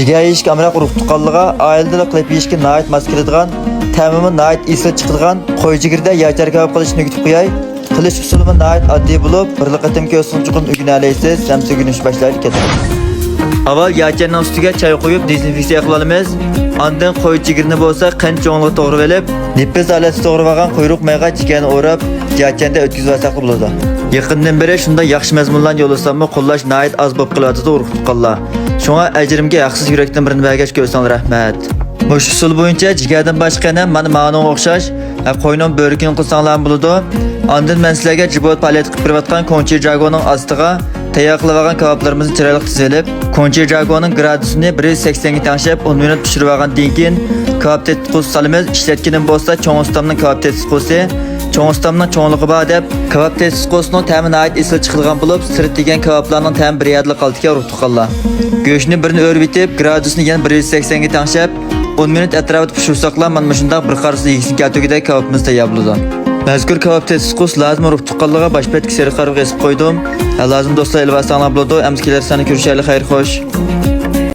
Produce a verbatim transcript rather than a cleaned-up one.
جىگەر يېيىشكە ئامراق ئۇرۇق تۇغقانلىرىغا ئائىلىدىلا قىلىپ يېيىشكە ناھايىتى ماس كېلىدىغان، تەمىمۇ ناھايىتى ئېسىل چىقىدىغان قوي جىگىرىدە ياچار كاۋاپ قىلىشنى ئۆگىتىپ قوياي. قىلىش ئۇسۇلىمۇ ناھايىتى ئاددىي بولۇپ، بىرلا قېتىم كۆرسىڭىز چوقۇم ئۆگىنەلەيسىز. ئەمسە ئۆگىنىشنى باشلايلى، كەتتۇق. ئاۋۋال ياچارنىڭ ئۈستىگە چاي قۇيۇپ، دېزىنفېكسىيە قىلىۋالىمىز. ئاندىن قوي جىگىرىنى بولسا قەنت چوڭلۇقىدا توغرىۋېلىپ، نېپىز ھالەتتە توغرىۋالغان قۇيرۇق مايغا جىگەرنى ئوراپ، ياچاردا ئۆتكۈزۈۋالساقلا بولىدۇ. يېقىندىن بېرى شۇنداق ياخشى مەزمۇنلارنى يوللىساممۇ، قوللاش ناھايىتى ئاز بولۇپ قېلىۋاتىدۇ، ئۇرۇق تۇغقانلار. شۇڭا ئەجرىمگە ھەقسىز يۈرەكتىن بىرنى بەرگەچ كۆرسەڭلار رەھمەت. مۇشۇ ئۇسۇل بويىچە جىگەردىن باشقا يەنە مانا مانىڭغا ئوخشاش، ھە، قوينىڭ بۆرىكىنى قىلساڭلارمۇ بولىدۇ. ئاندىن مەن سىلەرگە جىبوت پائالىيەت قىلىپ بېرىۋاتقان كونچى جاگونىڭ ئاستىغا تەييار قىلىۋالغان كاۋاپلىرىمىزنى چىرايلىق تىزىۋېلىپ، كونچى جاگونىڭ گرادۇسىنى بىر يۈز سەكسەنگە تەڭشەپ، ئون مىنۇت پىشۇرۇۋالغاندىن كېيىن، كاۋاپ تېتىتقۇسى سالىمىز. ئىشلەتكىنىم بولسا چوڭ ئۇستامنىڭ كاۋاپ تېتىتقۇسى. چوڭ ئۇستامنىڭ چوڭلۇقى بار دەپ، كاۋاپ تېتىتقۇسىنىڭ تەمى ناھايىتى ئېسىل چىقىدىغان بولۇپ، سىرت دېگەن كاۋاپلارنىڭ تەمى بىر يەردىلا قالىدىكەن، ئۇرۇق تۇغقانلار. گۆشنى بىرنى ئۆرۈۋېتىپ، گرادۇسنى يەنە بىر يۈز سەكسەنگە تەڭشەپ، ئون مىنۇت ئەتراپىدا پىشۇرساقلا، مانا مۇشۇنداق بىر قارىسىدا يېگۈسىنى كەلتۈرگۈدەك كاۋاپىمىز تەييار بولىدۇ. مەزكۇر كاۋاپ تېتىتقۇسى لازىم ئۇرۇق تۇغقانلىرىغا باش بەتكە سېرىق قارىغا ئېسىپ قويدۇم. ھە، لازىم دوستلار ئېلىۋالساڭلار بولىدۇ. ئەمسە كېلەر ساندا كۆرۈشەيلى، خەير خوش.